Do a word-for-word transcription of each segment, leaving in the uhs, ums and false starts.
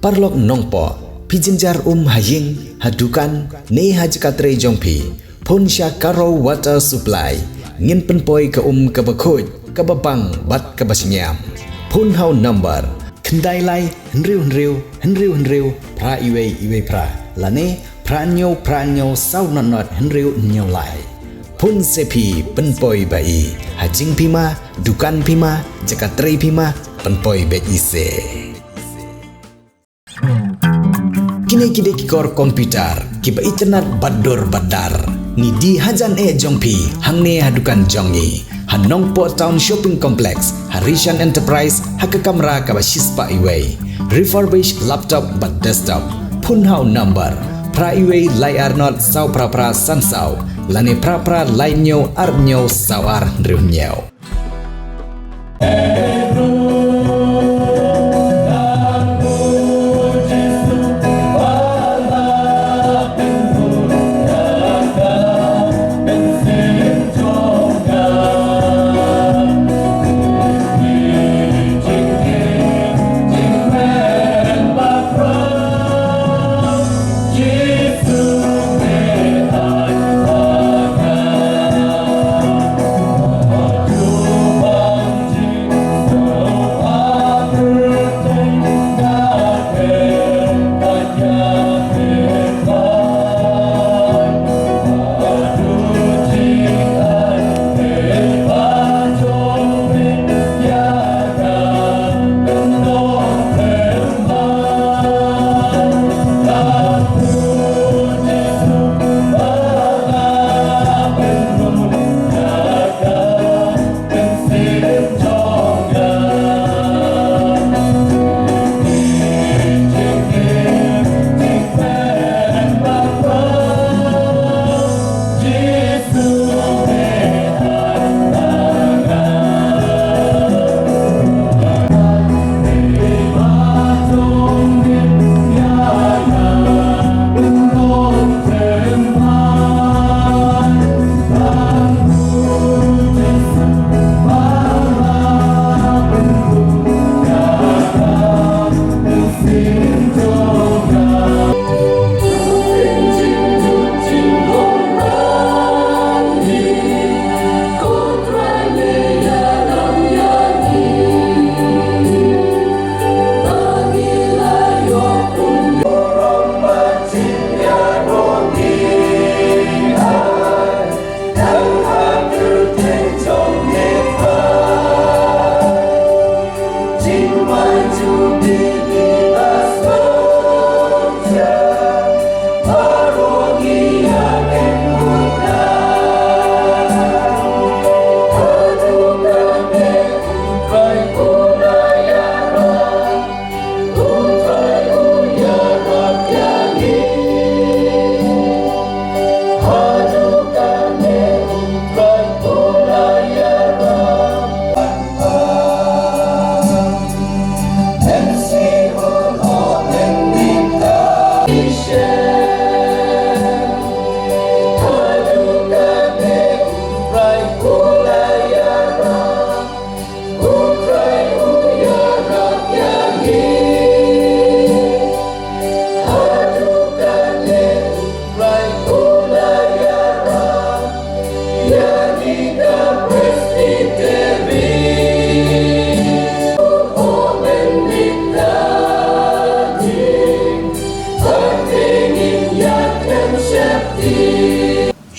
Paralok Nongpoh, phi jynjar um ha ïing, ha dukan, ne ha jaka trei jong phi, phone sha Karo Water Supply. Ngin pynpoi ka um kaba khuid, kaba bang bad kaba shngiam. Phone ha u number khyndai lai hynriew hynriew hynriew hynriew phra iwei iwei phra, lane phra hynñiew phra hynñiew saw nod nod hynriew hynñiew lai. Phone se phi, pynpoi ba i. Ha jingphi ma, dukan phi ma, jaka trei phi ma, pynpoi beit i se. Kine ki dei ki kor computer kiba itynnad bad dur bad dar. Ngi die hajan eh jong phi hangne ha dukan jong ngi ha Nongpoh Town Shopping Complex, ha Rishan Enterprise, ha ka kamra kaba shispah iwei. Refurbish laptop bad desktop. Phone ha u number phra iwei lai ar nod saw phra phra san saw, lane phra phra lai hynñiew ar hynñiew saw ar hynriew hynñiew.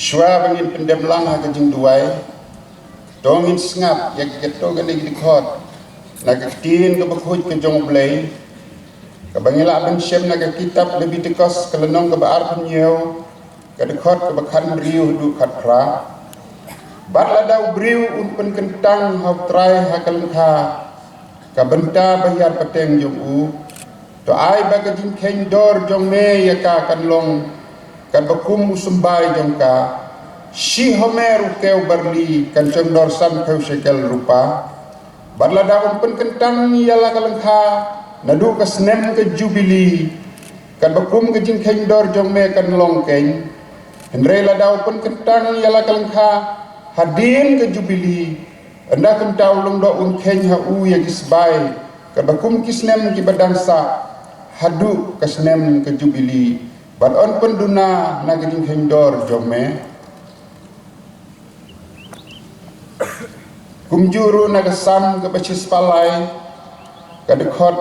Shuwa ba ngin pyndep lang ha ka jingduwai, to ngin sngap ïa ki katto katne ki dkhot na ka ktien kaba khuid ka jong U Blei, kaba ngi lah ban shem na ka kitab Lebitikos ka lynnong kaba arphew hynñiew, ka dkhot kaba khathynriew haduh khatphra. Bad lada u briew un pynkyntang ha U Trai ha ka lyngkha ka bynta ba hiar pateng jong u, to ai ba ka jingkheiñ dor jong me ïa ka kan long katba kum u symbai jong ka: shi homer u kew barli kan shong dor sanphew shekel rupa. Bad lada un pynkyntang ïa la ka lyngkha naduh ka snem ka jubili, katba kum ka jingkheiñ dor jong me kan long keiñ. Hynrei lada u pynkyntang ïa la ka lyngkha hadien ka jubili, ynda kumta u lyngdoh un kheiñ ha u ïa ki sbai katba kum ki snem kiba dang sah, haduh ka snem ka Jubili, bad yn pynduna na ka jingkheiñ dor jong me. Kumjuh ruh na ka Salm kaba shispah lai, ka dkhot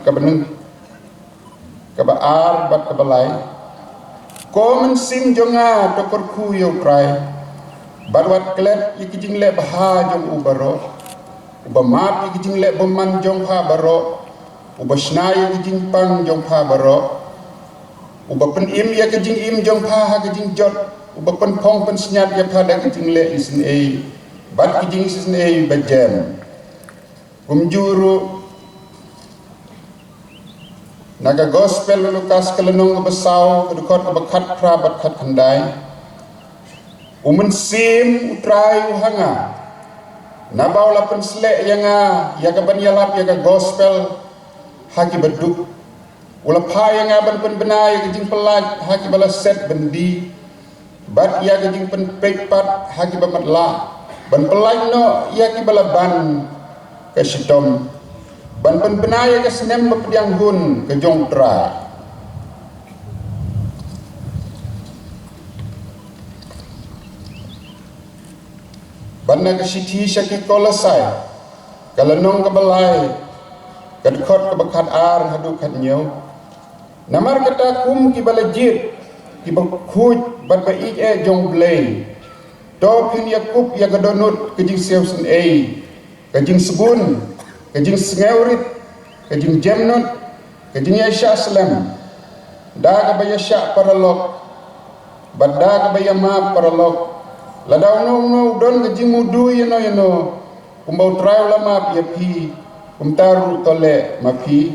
kaba nyngkong, kaba ar bad kaba lai. Ko Mynsiem jong nga, to kyrkhu ïa U Trai, bad wat klet ïa ki jingleh bha jong u baroh, uba map ïa ki jingleh bymman jong pha baroh, uba shna ïa ki jingpang jong pha baroh, uba pynim ïa ka jingim jong pha ha ka jingjot, uba pynphong pynsngiat ïa pha da ka jingleh isynei bad ka jingisynei bajem. Kumjuh ruh na ka Gospel u Lukas, ka lynnong kaba saw, ka dkhot kaba khatphra bad khatkhyndai. U Mynsiem U Trai u ha nga, naba u la pynsleh ïa nga ïa kaban ïalap ïa ka Gospel ha ki baduk. U la phah ïa nga ban pynbna ïa ka jingpyllait ha kiba la set byndi, bad ïa ka jingpynpeit pat ha kiba matlah, ban pyllait noh ïa kiba la ban ka shitom, ban pynbna ïa ka snem bapdiang hun ka jong U Trai. Bad na ka shithi sha ki Kolosai, ka lynnong kaba lai, ka dkhot kaba khatar haduh khathynñiew. Namar kata, kum kiba la jied, kiba khuid bad ba ïeit eh jong U Blei, to phin ïakup ïa ka dohnud ka jingsiew synei, ka jingsbun, ka jingsngewrit, ka jingjemnud, ka jingïaishah slem, da kaba ïaishah paralok, bad da kaba ïamap paralok. Lada uno uno u don ka jingmudui ïano ïano, kumba U Trai u la map ïa phi, kumta ruh to leh ma phi.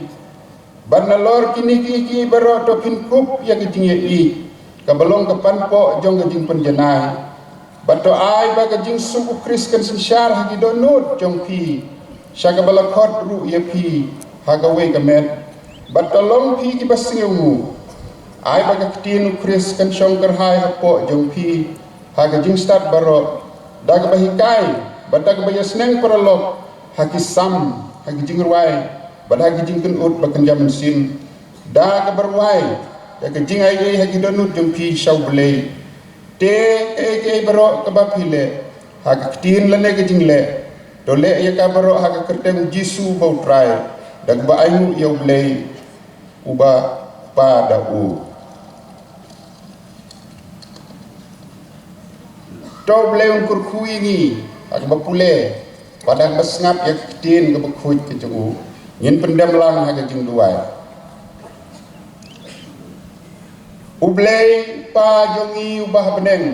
Bad nalor kine kiei kiei baroh to phin kup ïa ka jingïaieit, kaba long ka panpoh jong ka jingpynjanai. Bad to ai ba ka jingsuk U Khrist kan synshar ha ki dohnud jong phi, sha kaba la khot ruh ïa phi ha kawei ka met. Bad to long phi kiba sngewbha. Ai ba ka ktien U Khrist kan shong kyrhai hapoh jong phi ha ka jingstad baroh, da kaba hikai bad da kaba ïasneng paralok ha ki Salm, ha ki jingrwai, bad ha ki jingkynnoh ba kynja mynsiem, da kaba rwai ïa ka jingaiei ha ki dohnud jong phi sha U Blei. Te kaei kaei baroh kaba phi leh, ha ka ktien lane ka jingleh, to leh ïa ka baroh ha ka kyrteng U Jisu uba U Trai, da kaba ainguh ïa U Blei uba Kpa da u. To U Blei un kyrkhu ïa ngi ha kaba pule, bad ha kaba sngap ïa ka ktien kaba khuid ka jong u. Ngin pyndem lang ha ka jingduwai. U Blei Kpa jong ngi uba ha bneng,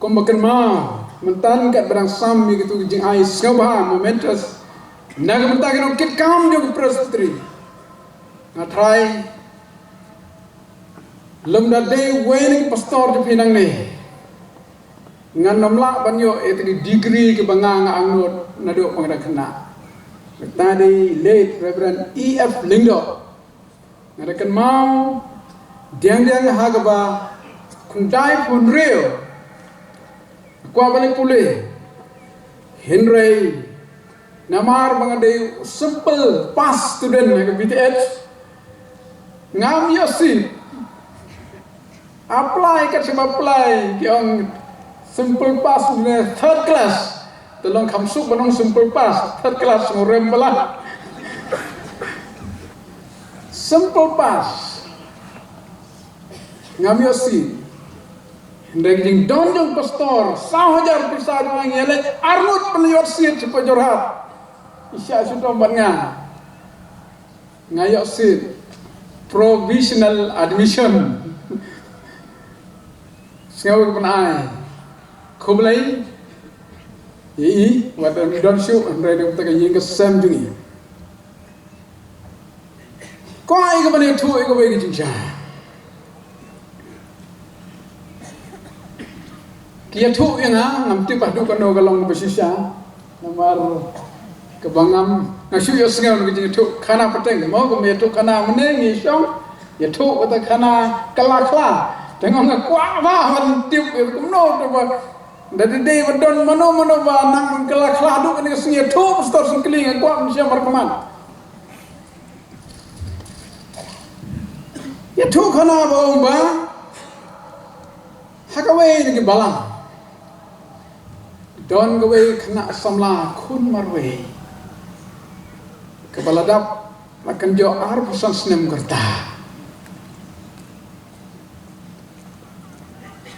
Kumba kynmaw mynta, kat ba dang sam ïa kito ki jingai sngewbha momentous na ka bynta ki nongkitkam jong ka Presbytery. Nga trai lymda dei uwei na ki pastor jong phi nangne, ngan ym lah ban ïoh ïa ki degree kiba nga nga angnud naduh ba nga dang khynnah. Mynta dei late Reverend E F Lyngdoh. Nga da kynmaw diang diang ha kaba khyndai phew hynriew kwah ban leit pule. Hynrei namar ba nga dei simple pass student ha ka B T H, ngam ïoh seat. Apply kat shaba apply, ki ong simple pass ne third class. Te long kham suk ban ong simple pass, third class, ngam rem bala. Simple pass. Ngam ïoh seat. Hynrei ki jingdon jong pastor, saw hajar pisa jong nga, ïaleh arngut pynïoh seat sha Port Jorhat. Isha shu dom bad nga. Nga ïoh seat, provisional admission. Sngew ka ban ai khublei ïa i, wat ym don shuh, hynrei na ka bynta ka ïing ka sem jong i. Kwah ïa ka ban ïathuh ïa kawei ka jingshai. Ki ïathuh ïa nga, ngam tip haduh kano ka long ba shisha. Namar kaba ngam, nga shu ïohsngew na ka jingïathuh khana pateng, mo, kaba ïathuh khana mynne ngi shong, ïathuh kata khana kylla khla. Te nga kwah ba ban tip ïa kumno to ba da dei dei ba don mano mano ba nang kylla khla haduh kane ka sngi, ïathuh pastor Syngkli, nga kwah ban shem markhmat. Ïathuh khana ba ong ba ha kawei na ki balang don kawei khynnah samla khun marwei kaba la dap la kynjoh arphew san snem ka rta.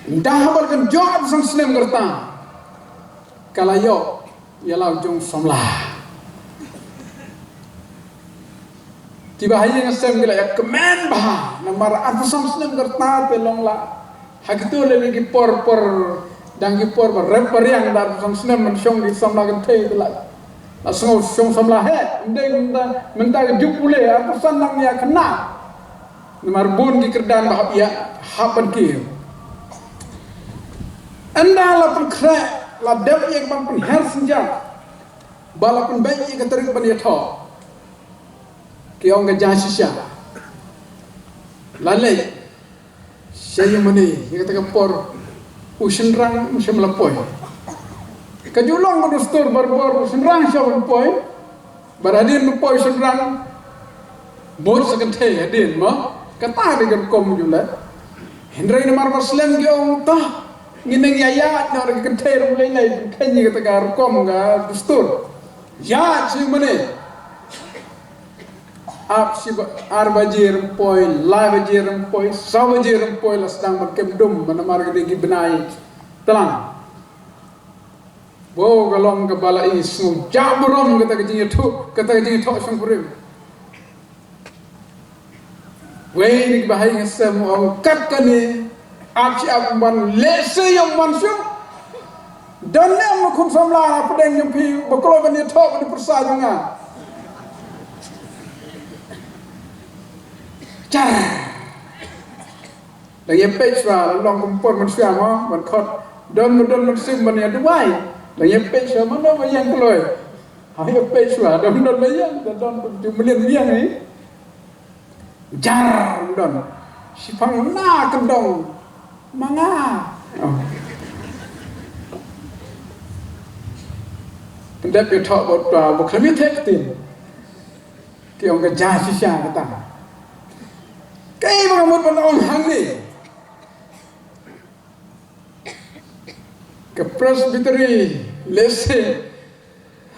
Ynda haba la kynjoh arphew san snem ka rta, ka la ïoh ïa la u jong samla. Kiba ha ïing ha sem ki la ïa kmen bha namar arphew san snem ka rta te long la. Ha kito lei ki por por dang ki por ba rep ba riang da arphew san snem ban shong ki samla kynthei te la. La sngew shong samla heh, ym dei mynta, mynta ka juk pule arphew san nang ïa khynnah. Namar bun ki kyrdan ba hap ïa hap ban kiew. Ynda la pynkhreh, la dep ïa ka ban pynher synjat, ba la pynbeit ïa ka tarik ban ïathoh. Ki ong ka jia shisha. La leit sha ïing mane ïa kata ka por u shynrang um shym la poi. Ka ju long ka dustur barabor u shynrang shah ban poi. Bad hadien ba poi u shynrang, bad sa kynthei hadien mo. Kata dei ka rukom ju leh. Hynrei namar ba slem ki ong, to ngin ïa ïaid noh da ka kynthei ruh lei lei, kynthei ïa kata ka rukom ka dustur. Ïaid sha ïing mane. Ap shi ba-, ar baje ym poi, lai baje ym poi, saw baje ym poi, la sdang ban kem dum, namar ka dei ki bnai tlang. Wow, ka long kaba la i sngew jah burom kata ka jingïathuh, kata ka jingïathoh shongkurim. Wei na kiba ha ïing ha sem u ong kat kane, ap shi ap ym wan, lehse ym wan shuh. Don ne em u khun samla hapdeng jong phi ba kloi ban ïathoh ban pyrsa jong nga? Char. Dang ïa peit shuwa, la long kum por mynshuwa mo, ban khot. Don mo, don mynsiem ban ïa duwai. Dang ïa peit shuwa, mano ba ïeng kloi. Ha ïa peit shuwa, don, don ba ïeng, don, don, ju mlien ïeng ni. Jar, don. Shiphang na kyndong. Ma nga. Oh. Pyndep ïathoh bad, uh, ba khlem ïa theh ktien. Ki ong ka jia shisha kata. Kaei ba nga mut ban ong hangne. Ka Presbytery, lehse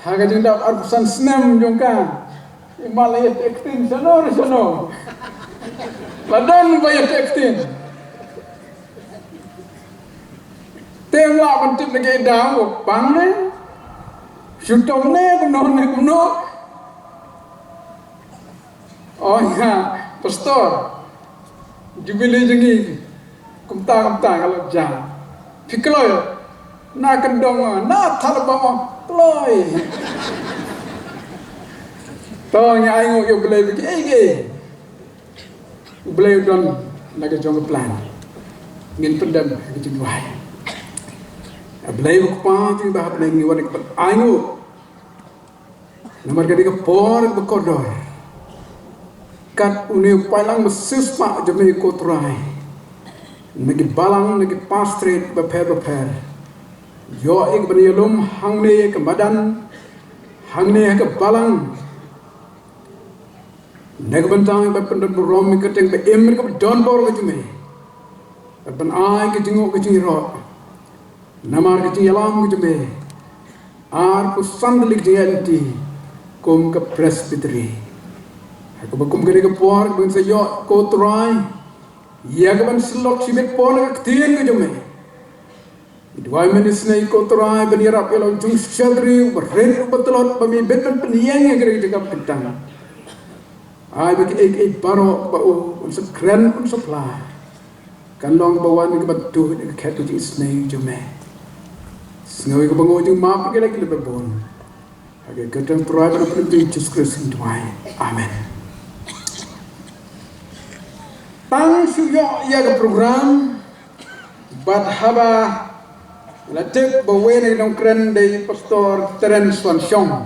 ha ka jingdap arphew san snem jong ka, i ma la ïa theh ktien shano re shano. La don ba ïa theh ktien. Te nga lah ban tip na ka daw ba pang ne, shu tong ne, kumno ne, kumno. Oh ïa, pastor. Jubilee jong ngi kumta kumta ka la jia. Phi kloi na kyndong, na thalbam kloi. To ngi ainguh ïa U Blei ba kiei kiei U Blei u don na ka jong ka plan. Ngin pyndem ha ka jingduwai. A Blei ba Kpa jong ngi ba ha bneng, ngi wan ban ainguh. Namar ka dei ka por ba kordor. Kat une u paidlang ba siewspah jong me ko Trai, na ki balang, na ki pastorate bapher bapher, ïoh ïa ka ban ïalum hangne ha ka madan, hangne ha ka balang. Na ka bynta ba pyndon burom ïa ka kyrteng ba im, ka ba don bor ka jong me, ban ai ka jingnguh ka jingïaroh. Namar ka jingïalam ka jong me, arphew san tylli ka jingïaid lynti kum ka Presbytery. Ha kaba kum kane ka por ba ngin sa ïoh ko Trai, ïa ka ban sylloh shibit por na ka ktien ka jong me. Ngi duwai mynne isynei ko Trai ban ïarap ïa la u jong shatri uba rit uba tlot ba me bit ban pynïeng ïa ka ri jong ka bynta. Ai ba kiei kiei baroh ba u un sa kren un sa phla, kan long ba wan ka ban tuh ïa ka khet ka jingisynei jong me. Sngew ïa ka byngaw jingmap ïa ki leh ki leh ba bun. Ha ka kyrteng Trai bad Nongpynim jong ngi Jisu Khrist ngi duwai. Amen. Tang shu ïoh ïa ka program bad haba la tip ba wei na ki nongkren dei Pastor Terence Wanshong.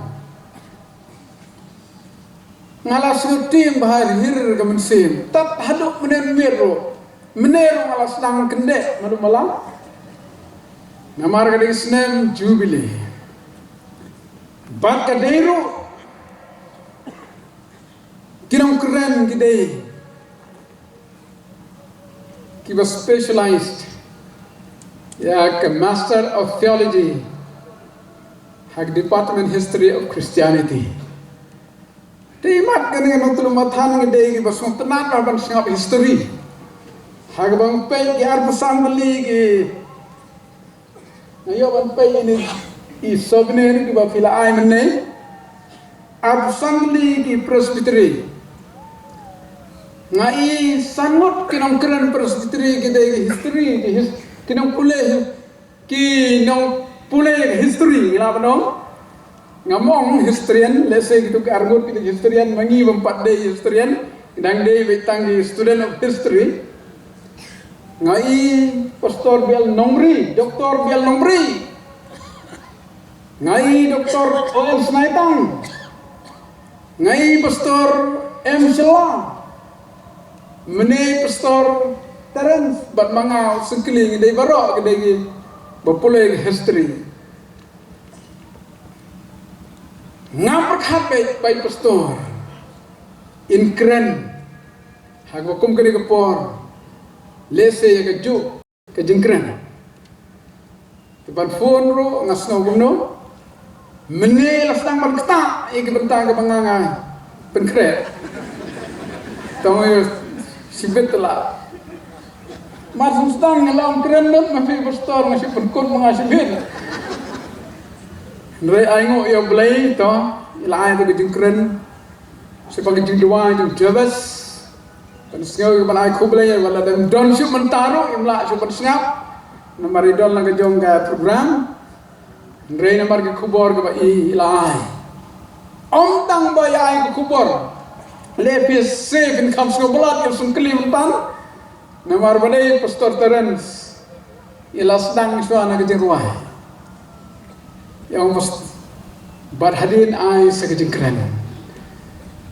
Nga la sngewthuh bha hir ka mynsiem. Tat haduh mynne miet ruh. Mynne ruh nga la sdang kyndeh malu mala. Namar ka dei snem Jubilee. Bad ka dei ruh ki nongkren ki dei kiba specialized ïa ka Master of Theology ha ka Department History of Christianity. Te mat kane ka nongtylli mathan ngi dei kiba sngewtynnat ban sngap history. Ha kaba nga peit ki arphew san tylli ki, nga ïoh ban peit ïa i souvenir kiba phi la ai mynne. Arphew san tylli ki presbytery. Nga i san ngut ki nongkren presbytery ki dei ki history, ki his-, ki nongpule hi-, ki nongpule history, ngi lah ban ong. Ngam ong historian, lehse kitu ki arngut ki dei historian, ma ngi bym pat dei historian, ngi dang dei beit tang ki student of history. Nga i Pastor B L Nongbri, Doktor B L Nongbri. Nga i Doktor O L Snaitang. Nga i Pastor M Shylla. Mynne Pastor Terence bad ma nga u Syngkli, ngi dei baroh ki dei kiba pule history. Nga pyrkhat beit, beit Pastor, in kren ha kaba kum kane ka por, lehse ïa kajuh ka jingkren. Te ban phone ruh nga sngew kumno. Mynne la sdang ban ktah ïa ki bynta kaba nga, nga pynkhreh. Tang ïa shibit la. Mar shu sdang nga la ong kren lut, ma phi Pastor, nga shu pynkut ma nga shibit. Hynrei ai nguh ïa U Blei, to, i la ai ïa ka jingkren. Shu ban ka jingduwai jong Jabez. Ban sngew, ban ai khublei, wat la dem don shuh mynta ruh, im lah shuh ban sngap. Namar i don la ka jong ka program. Hynrei namar ka khubor kaba i la ai. Ym tang ba i ai ka khubor. Lehse phin kham sngew palat ïa u Syngkli mynta. Namar ba dei Pastor Terence. I la sdang shuwa na ka jingrwai. Ïa ong bas, bad hadien ai sa ka jingkren.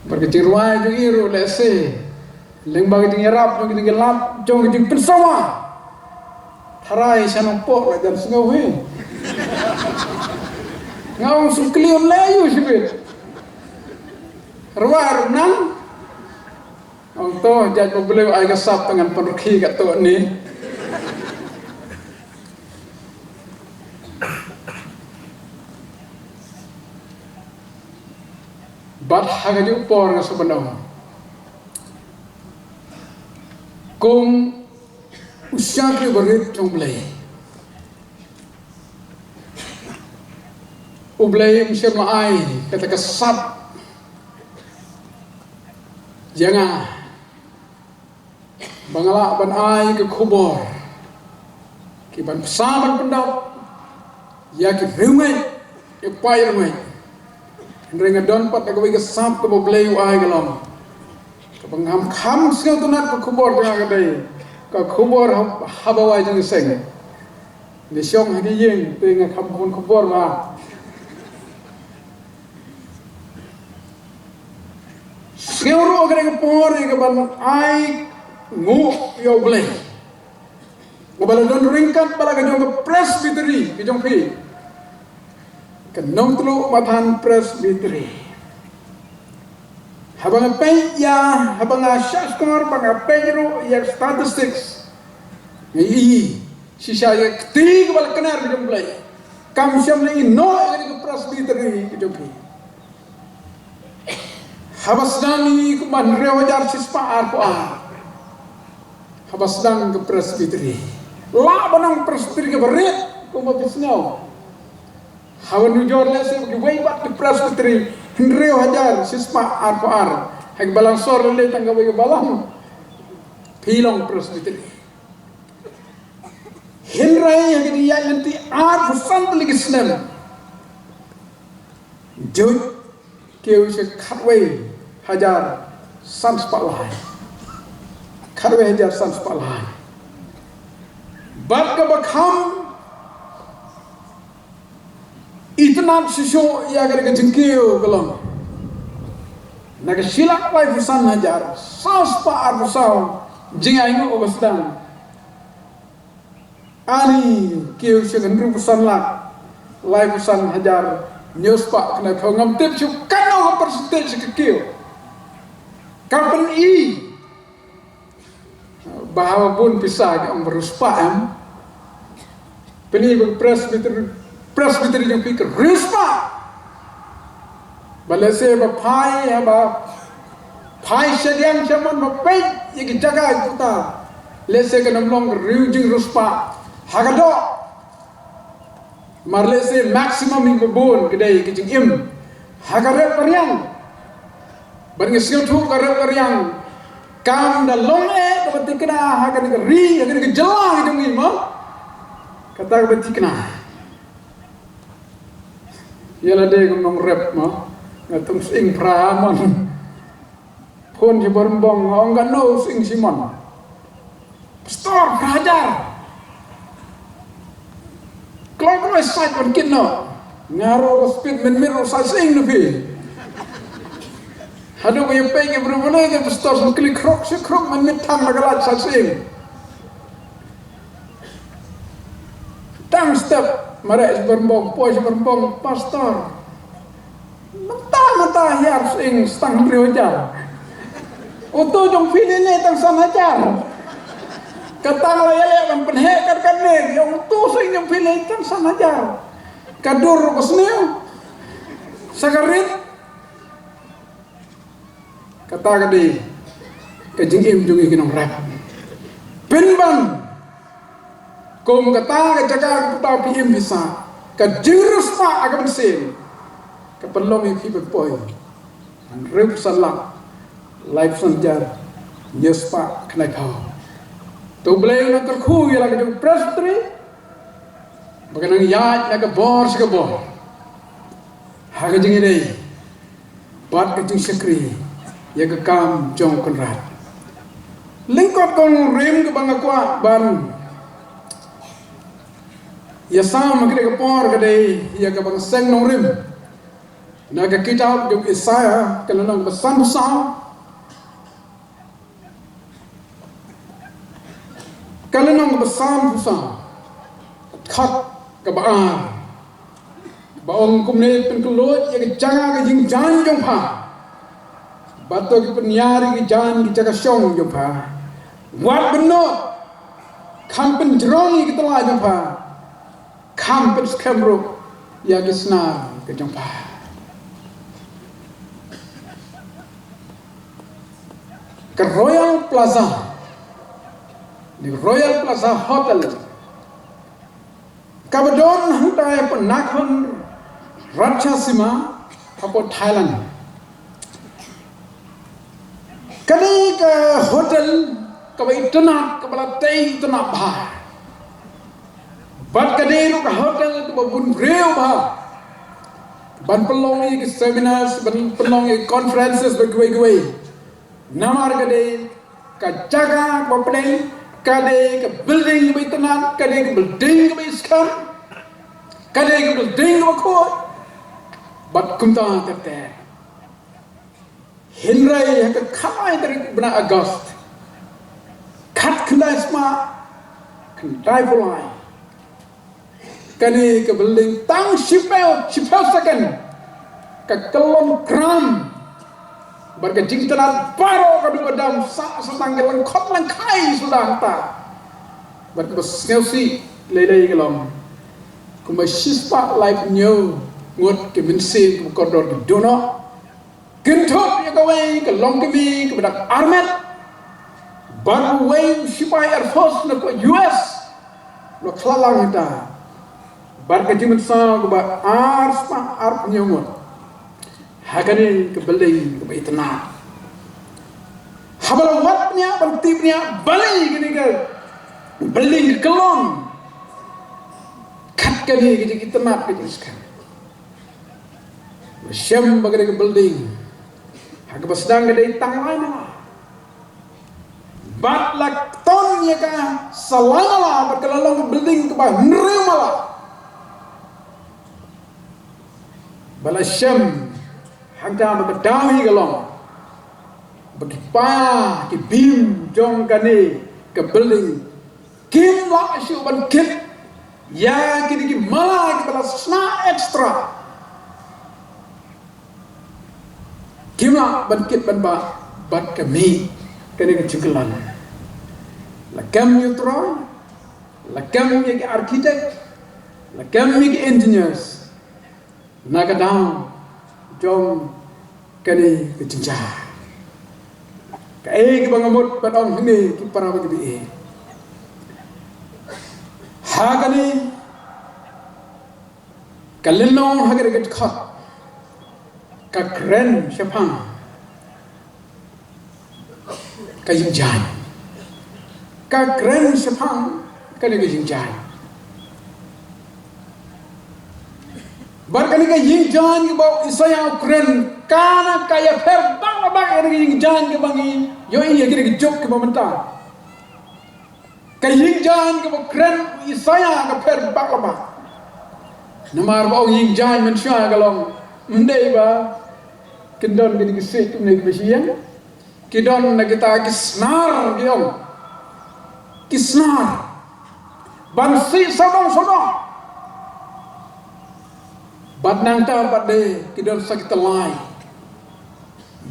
Bad ka jingrwai jong i ruh lehse lyngba ka jingïarap jong ka jingïalap jong ka jingpynsawa. Tharai sha nongpoh la jan sngew hi. Nga ong Syngkli un leh ïa u shibit. Rwai ruh nang. Ong to, jait ba U Blei u ai ka sap te ngan pynrkhie katto ne. Bad ha kajuh por nga sngewbha ban ong, kum u shakri barit jong U Blei, U Blei um shym la ai kata ka sap ïa nga ba nga lah ban ai ka khubor, ki ban bsa ban pyndap ïa ki riewngeit, ki paid riewngeit. Hynrei nga don pat da kawei ka sap kaba U Blei u ai ka long, kaba ngam kham sngewtynnat. Ka khubor jong nga ka dei ka khubor ha-, haba wai jingïaseng. Nga shong ha ki ïing te nga kham bun khubor ba Sngewthuh, ka dei ka por ïa ka ban ai nguh ïa U Blei. Kaba la don ryngkat bad la ka jong ka Presbytery ka jong phi, ka Nongtluh Mathan Presbytery. Haba nga peit ïa, haba nga shah shkor, ba nga peit ruh ïa statistics, nga ïohi shisha ïa ka kti kaba la kner ka jong U Blei. Kam shym la ïehnoh ïa ka Presbytery ka jong phi. Haba sdang ïa kumba hynriew hajar shispah arphew ar, haba sdang ka Presbytery, lah ban ong Presbytery kaba rit kumba phi sngew. Haba nujor lehse kiwei pat ki Presbytery, hynriew hajar shispah arphew ar, ha ki balang sor lei tang kawei ka balang phi long Presbytery. Hynrei ha ki ïaid lynti arphew san tylli ki snem, jut kiew sha khatwei hajar san spah lai. Khatwei hajar san spah lai. Bad kaba kham itynnad shisha ïa ka, ka jingkiew ka long, na ka shi lak laiphew san hajar saw spah arphew saw jingainguh ba sdang. Ani kiew sha ka hynriewphew san lak laiphew san hajar hynñiew spah khyndai phew. Ngam tip shuh katno ka percentage ka kiew. Ka pyni ba haba bun pisa ki ong ba hynriew spah, em. Pyni ba Presbytery, Presbytery jong phi ka hynriew spah. Ba lehse ba phai, haba phai shadiang sha mon ba peit ïa ki jaka ki puta, Lehse kan ym long ka riew jingriewspah ha ka doh. Mar lehse maximum hi ba bun ka dei ka jingim ha ka rep ka riang. Bad nga sngewthuh ka rep ka riang kam da long eh kaba thikna ha kane ka ri, ha kane ka jylla ka jong ngi mo. Kata kaba thikna. Ïa lade ka nongrep mo. Nga tong sing phra mon. Phone shi bor mbong, ong ka no sing shi mon. Pastor, phra hajar. Kloi kloi sait ban kit noh. Nga ruh ka speed mynmiet ruh sait sing na phi. Haduh ba ïa peit ki briew bnai ka pastor shu klik khrok shi khrok mynmiet thang na ka lait sait sing. Tang step, mareh shi bor mbong, poi shi bor mbong, pastor. Mynta mynta hiar sing stang hynriew hajar. Uto jong phi lei lei tang san hajar. Kata nga la ïaleh ban pynheh kat katne, ïa uto sing jong phi lei tang san hajar. Ka dur ka sniew. Sa ka rit. Kata ka dei ka jingim jong ngi ki nongrep. Pynban kum kata ka jaka kata phi im phi sah, ka jingriewspah ha ka mynsiem ka pynlong ïa phi ban poi hynriewphew san lak, laiphew san hajar, hynñiewspah khyndai phew. To Blei un nang kyrkhu ïa la ka jong Presbytery ba kan nang ïaid na ka bor sha ka bor ha ka jingïadei bad ka jingshakri ïa ka kam jong u Kynrad. Lyngkot ka nongrim kaba nga kwah ban ïasam ha kane ka por ka dei ïa kaba nga seng nongrim na ka kitab jong u Isaiah ka lynnong kaba sanphew saw. Ka lynnong kaba sanphew saw, dkhot kaba ar, ba ong kumne: Pynkhlaiñ ïa ka jaka ka jingjaiñ jong pha, bad to ki pynïar ïa ka jaiñ ka jaka shong jong pha. Wat bynnud, kham pynjrong ïa ka tyllai jong pha, kham pynskhem ruh ïa ki snar ka jong pha. Ka Royal Plaza, ni Royal Plaza Hotel, kaba don hangtai hapoh Nakhon Ratchasima hapoh Thailand. Kane ka hotel kaba itynnad, kaba la tei itynnad bha. Bad ka dei ruh ka hotel kaba bun briew bha ban pynlong ïa ki seminars, ban pynlong ïa ki conferences bad kiwei kiwei. Namar ka dei ka jaka kaba pdeng, ka dei ka building kaba itynnad, ka dei ka building kaba iskhem, ka dei ka building kaba khuid. Bad kumta ter ter. Hynrei ha ka khatlai tarik bnai August, khatkhyndai sma khyndaiphew lai, kane ka building tang shiphew, shiphew second ka kyllon kram. Bad ka jingitynnad baroh ka dum ka dam, sah sah tang ka lyngkhot lyngkhai suda hangta. Bad kaba sngewsih lei lei ka long, kumba shispah laiphew hynñiew ngut ki mynsiem kiba kordor ki duh noh. Kynthup ïa kawei ka longkmie kaba dang armet bad uwei u shipai Air Force na ka U S, u la khlad lang hangta. Bad ka jingmynsaw kaba arspah arphew hynñiew ngut ha kane ka building kaba itynnad. Haba la wad bniah ban tip bniah balei kane ka building ka kyllon kat kane ka jingitynnad ka jingskhem. Shem ba ka dei ka building ha kaba sdang ka dei tang lai mala. Bad la ton ïa ka sa lai mala bad ka la long ka building kaba hynriew mala. Ba la shem hangta ba ka daw hi ka long ba ki paia ki beam jong kane ka building kim lah shuh ban kit ïa kine ki mala kiba la shna extra. Kim lah ban kit ban bah bad ka mih kane ka jingkyllon. La kem ïa u trai, la kem ïa ki architect, la kem ïa ki engineers. Na ka daw jong kane ka jingjia, kaei kaba nga mut ban ong hangne ki para bangeit, Ha kane ka lynnong, ha kane ka dkhot, ka kren shaphang ka ïingjaiñ. Ka kren shaphang kane ka ïingjaiñ. Bad kane ka ïingjaiñ kaba u Isaïah u kren, ka na ka ïapher bak la bak ïa kane ka ïingjaiñ kaba ngi ïohi ïa kine ki juk kiba mynta. Ka ïingjaiñ kaba kren u Isaïah ka pher bak la bak. Namar ba ong ïingjaiñ mynshuwa ka long, ym dei ba kin don kine ki siej kumne kiba shu ïeng. Ki don na kita ki snar, ki ong. Ki snar ban siej sawdong sawdong. Bad nangta pat de ki don sa ki tyllai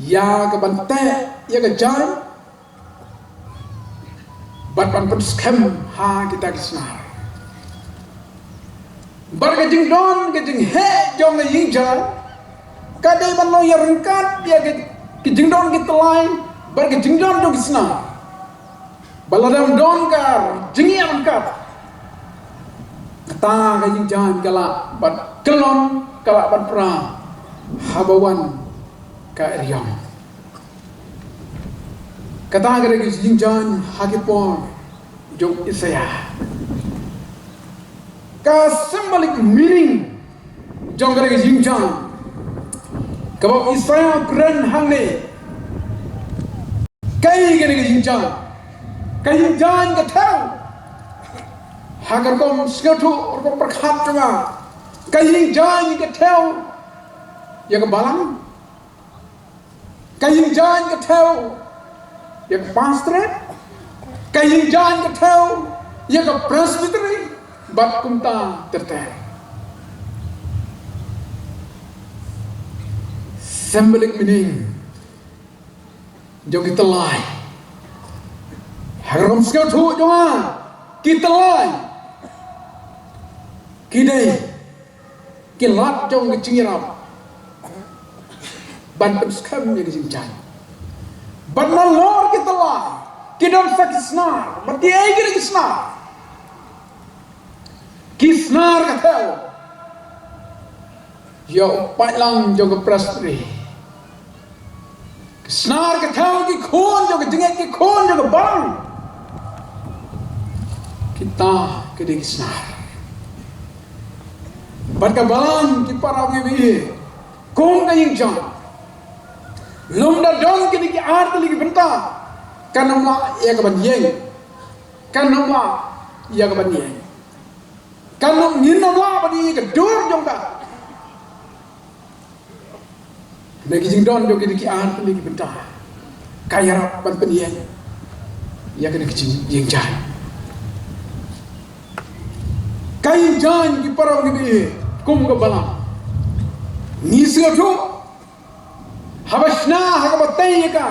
ïa ka ban teh ïa ka jaiñ bad ban pynskhem ha kita ki snar. Bad ka jingdon ka jingheh jong ka ïingjaiñ ka dei ban long ïaryngkat ïa ka, ka jingdon ki tyllai bad ka jingdon jong ki snar. Ba lada ym don ka jingïaryngkat, kata ka ïingjaiñ ka lah ban kyllon, ka lah ban pra haba wan ka eriong. Kata ka dei ka ïingjaiñ ha ki por jong u Isaïah. Ka symbolic meaning jong ka dei ka ïingjaiñ kaba u Isaïah u kren hangne, ka dei ka dei ka ïingjaiñ. Ka ïingjaiñ ka thew, ha ka rukom sngewthuh, rukom pyrkhat jong nga, ka ïingjaiñ ka thew ïa ka balang. Ka ïingjaiñ ka thew ïa ka pastorate. Ka ïingjaiñ ka thew ïa ka presbytery bad kumta ter ter. Symbolic meaning jong ki tyllai. Ha ka rukom sngewthuh jong nga, ki tyllai ki dei ki lad jong ka jingïarap ban pynskhem ïa ka jingjaiñ. Bad nalor ki tyllai ki don sa ki snar, bad kiei ki dei ki snar? Ki snar ka thew ïa u paidlang jong ka presbytery. Ki snar ka thew ki khun jong ka jingngeit, ki khun jong ka balang. Kita ki dei ki snar. Bad ka balang, ki para bangeit, kum ka ïingjaiñ, lymda don kine ki ar tylli ki bynta, kan ym lah ïa ka ban ïeng. Kan ym lah ïa ka ban ïeng. Kan ym, ngin ym lah ban ïeng ïa ka dur jong ka. Na ki jingdon jong kine ki ar tylli ki bynta, ka ïarap ban pynïeng ïa kane ka jingïeng jaiñ. Ka ïeng jaiñ, ki para bangeit, kum ka balang, ngi sngewthuh haba shna ha kaba tei ïa ka.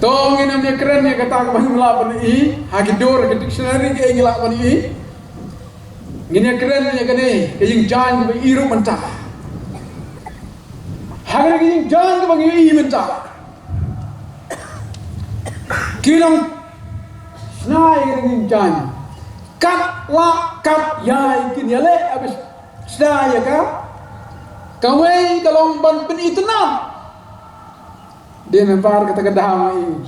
To ngin ym ïakren ïa kata kaba ngim lah ban i ha ki dur, ha ki dictionary, kaei ngi lah ban i. Ngin ïakren ïa kane ka ïeng jaiñ kaba i ruh mynta. Ha kane ka ïeng jaiñ kaba ngi i mynta, ki nang shna ïa kane ka ïeng jaiñ. Kat lah kat ïai kin ïaleh, haba shna ïa ka, kawei ka long ban pynitynnad. Dei namar kata ka daw i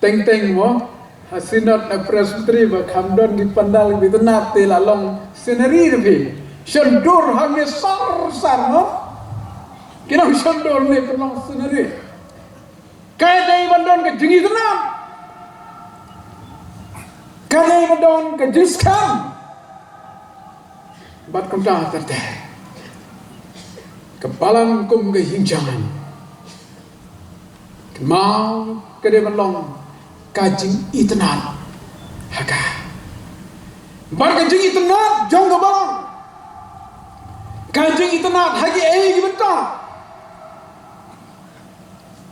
teng teng mo, ha synod, ha presbytery ba kham don ki pandal ba itynnad, te la long scenery ruh phi. Shon dur hangne sar sar mo. Ki nang shon dur ne pynlong scenery. Ka dei ban don ka jingitynnad. Ka dei ban don ka jingskhem. Bad kumta ter ter, ka balang kum ka ïeng jaiñ, kynmaw ka dei ban long ka jingitynnad ha ka. Bad ka jingitynnad jong ka balang, ka jingitynnad ha kiei ki bynta?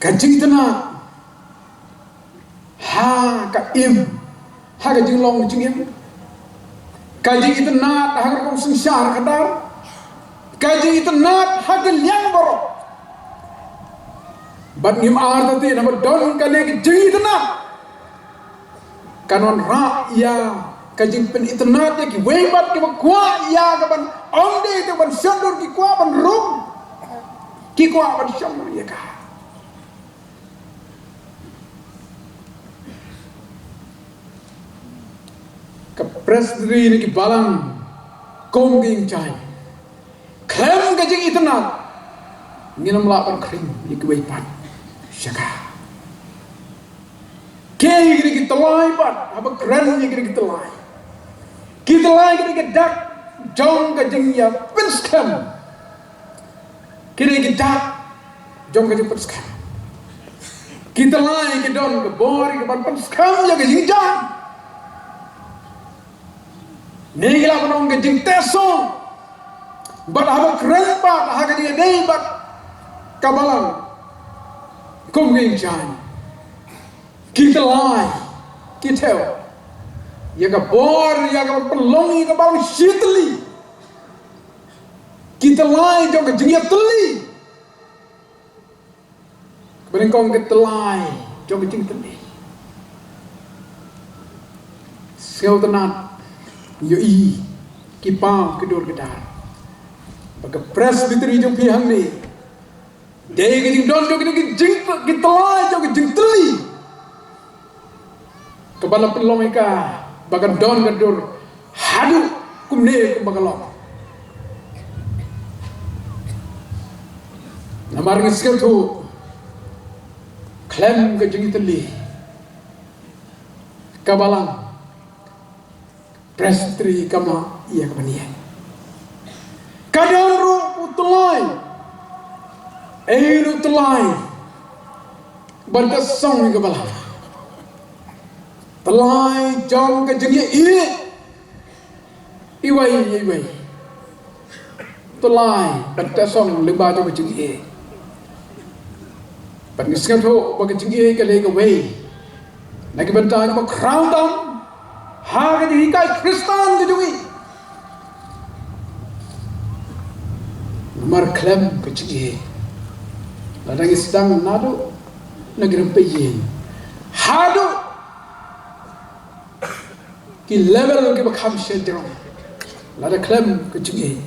Ka jingitynnad ha ka im, ha ka jinglong jingim. Ka jingitynnad ha ka rukom synshar khadar. Ka jingitynnad ha ka liang baroh. Bad ngim artatien, haba don kane ka jingitynnad, kan wanrah ïa ka jingpynitynnad ïa kiwei pat kiba kwah ïa ka ban ong de te ban shon dur, ki kwah ban rung, ki kwah ban shon dur ïa ka. Ka presbytery ne ki balang kum ki jingshai khlem ka jingitynnad, ngin ym lah ban khring ïa kiwei pat sha ka. Ki, ki, ki tyllai pat, haba kren ïa ki, ki tyllai. Ki tyllai ki, ki dak jong ka jingïapynskhem. Ki, ki dak jong ka jingpynskhem. Ki tyllai ki don ka bor ka ban pynskhem ïa ka jingjan. Ne ki lah ban ong ka jingtehsong. Bad haba kren pat ha ka jingïadei bad ka balang kum ki jingshai, ki tyllai ki thew ïa ka bor ïa ka pynlong ïa ka balang shi tylli. Ki tyllai jong ka jingïatylli. Kaba nyngkong ka tyllai jong ka jingtylli. Sngewtynnad, ïohi ki paw ki dur ki dar ba ka presbytery jong phi hangne dei ka jingdon jong ka jing, ki tyllai jong ka jingtylli. Kaba la pynlong ïa ka ba kan don ka dur haduh kumne kumba ka long. Namar ngi sngewthuh khlem ka jingtylli ka balang presbytery kam lah ïa ka ban ïeng. Ka don ruh u tyllai, ei u tyllai ban teh song ïa ka balang. Tyllai jong ka jingïeit iwei iwei. Tyllai ban teh song lyngba jong ka jingïeit. Bad ngi sngewthuh ba ka jingïeit ka dei kawei na ki bynta kiba khraw tam ha ka jinghikai Khristan ka jong ngi. Namar khlem ka jingïeit, lada ngi sdang naduh na ki rympei ïing haduh ki level kiba kham sha jrong, lada khlem ka jingïeit,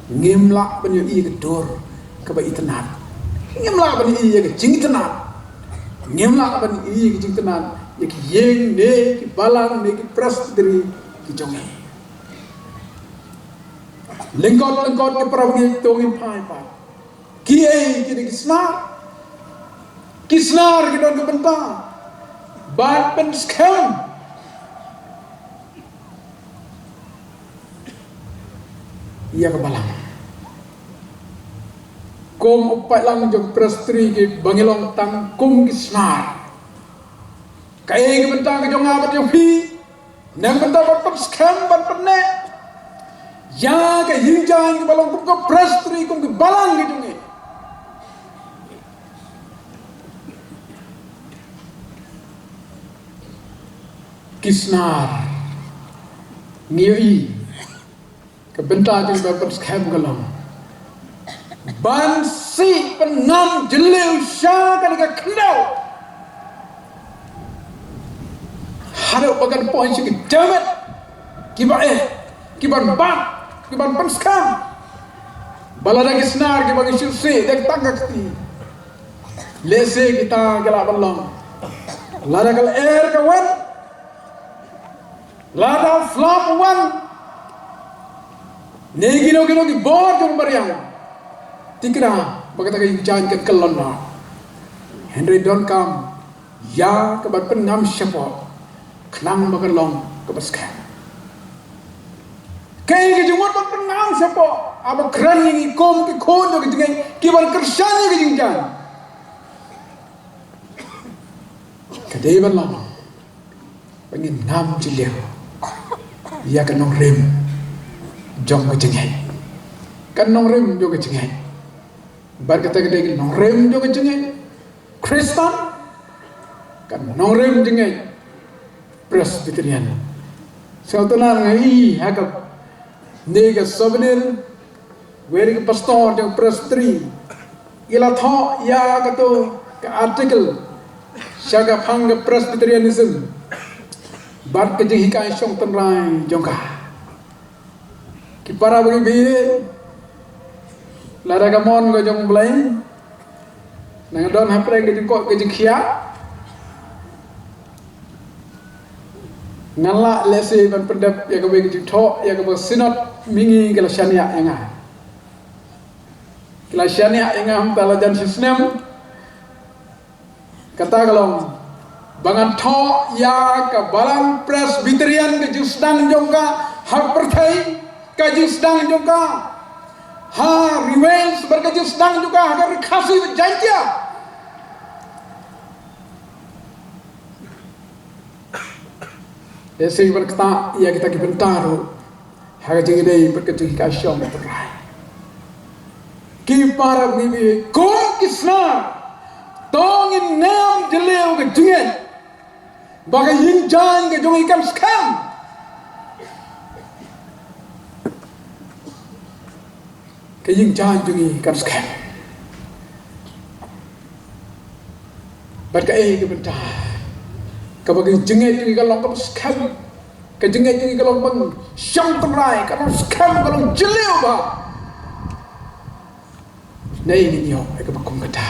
ngim lah ban ïohi ka dur kaba itynnad. Ngim lah ban ïohi ïa ka jingitynnad. Ngim lah ban ïohi ka jingitynnad ïa ki ïing ne ki balang ne ki presbytery ki jong ngi. Lyngkot lyngkot ki para bangeit, to ngin phai pat. Kiei kine ki snar? Ki snar ki don ka bynta ban pynskhem ïa ka balang. Kum u paidlang jong presbytery kiba ngi long tang kum ki snar. Kaei ka bynta ka jong nga bad jong phi? Na ka bynta ban pynskhem, ban pynneh ïa ka ïing jaiñ kaba long kum ka presbytery, kum ki balang ki jong ngi. Ki snar, ngi ïohi ka bynta jong ka ban pynskhem ka long ban sih pyngam jylliew sha kane ka khyndew. Haduh ba kan poi sha ki jamet kiba eh, kiban bat, kiban pynskhem. Ba lada ki snar kiba ngi shu sih da ki tang ka kti, lehse kita ki lah ban long, lada ka lyer ka wan, lada u flap u wan, ne kino kino ki bor jong u mariang, te kynmaw ba kata ka ïing jaiñ kan kyllon noh. Hynrei donkam ïa ka ban pynngam shapoh khnang ba kan long kaba skhem. Kaei ka jingmut ban pynngam shapoh? Haba kren ïa ngi kum ki khun jong ka jingngeit kiban kyrshan ïa ka ïing jaiñ, ka dei ban long ba ngin ngam jylliew ïa ka nongrim jong ka jingngeit. Ka nongrim jong ka jingngeit. Bad kata ka dei ka nongrim jong ka jingngeit Khristan, ka nongrim jingngeit Presbyterian. Sngewtynnad, nga ïohi ha kane ka souvenir, wei ka pastor jong Presbytery, i la thoh ïa kato ka article sha ka phang ka Presbyterianism. bad ka jinghikai shong tynrai jong ka. Ki para bangeit, lada ka mon ka jong U Blei, nang don hapdeng ka jingkoit ka jingkhiah. Ngan lah lehse ban pyndep ïa kawei ka jingthoh ïa kaba Synod mihngi ka la shaniah ïa nga. Ki la shaniah ïa nga mynta la jan shi snem. Kata ka long ba ngan thoh ïa ka Balang Presbyterian, ka jingsdang jong ka ha pyrthei, ka jingsdang jong ka ha Ri Wales bad ka jingsdang jong ka ha ka Ri Khasi bad Jaintia. Ïa shisha ban ktah ïa kita ki bynta ruh ha ka jingïadei bad ka jinghikai shong tynrai. Ki para bangeit, kum ki Snar, to ngin ngam jylliew ka jingngeit ba ka ïingjaiñ ka jong ngi kan skhem. Ka ïingjaiñ jong ngi kan skhem. Bad kaei ka bynta kaba ka jingngeit jong ngi ka long kaba skhem, ka jingngeit jong ngi ka long ban shong tynrai, ka long skhem, ka long jylliew bha. Naei ngin ïoh ïa kaba kum kata?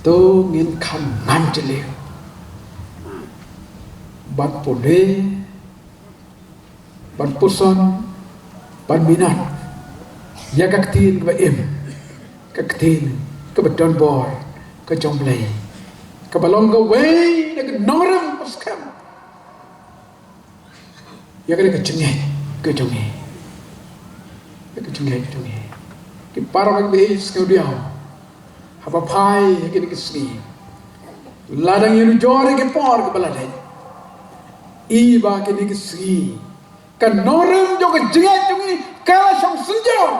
To ngin kham ngam jylliew ban pule, ban puson, ban minot ïa ka ktien kaba im, ka ktien kaba don bor ka jong U Blei, kaba long kawei na ki nongrim ba skhem ïa kane ka jingngeit ka jong ngi, ïa ka jingngeit ka jong ngi. Ki para bangeit, sngewdiaw haba phai ha kine ki sngi, lada ngi ïanujor ïa ki por kiba la dei, i ba kine ki sngi ka nongrim jong ka jingngeit jong ngi ka la shong synjor.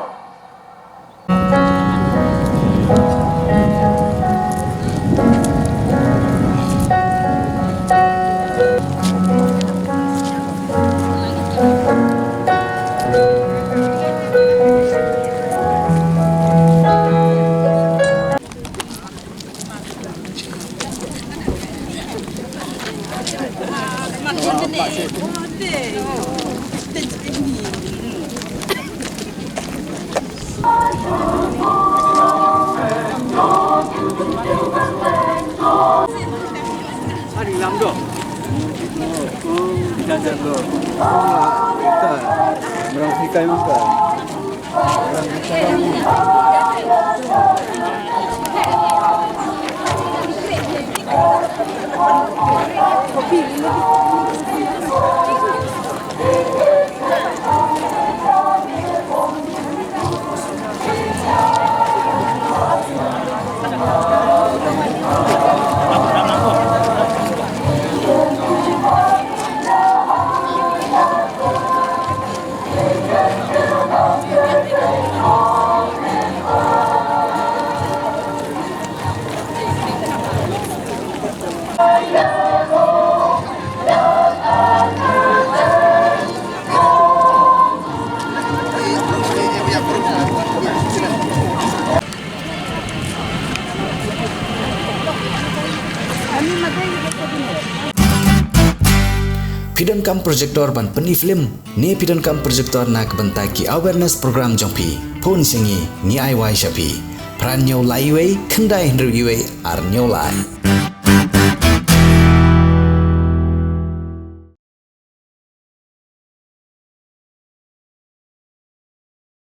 Phi donkam projector ban pyni film ne phi donkam projector na ka bynta ki awareness program jong phi? Phone sha ngi, ngi ai wai sha phi. Phra hynñiew lai wei, khyndai hynriew wei, ar hynñiew lai.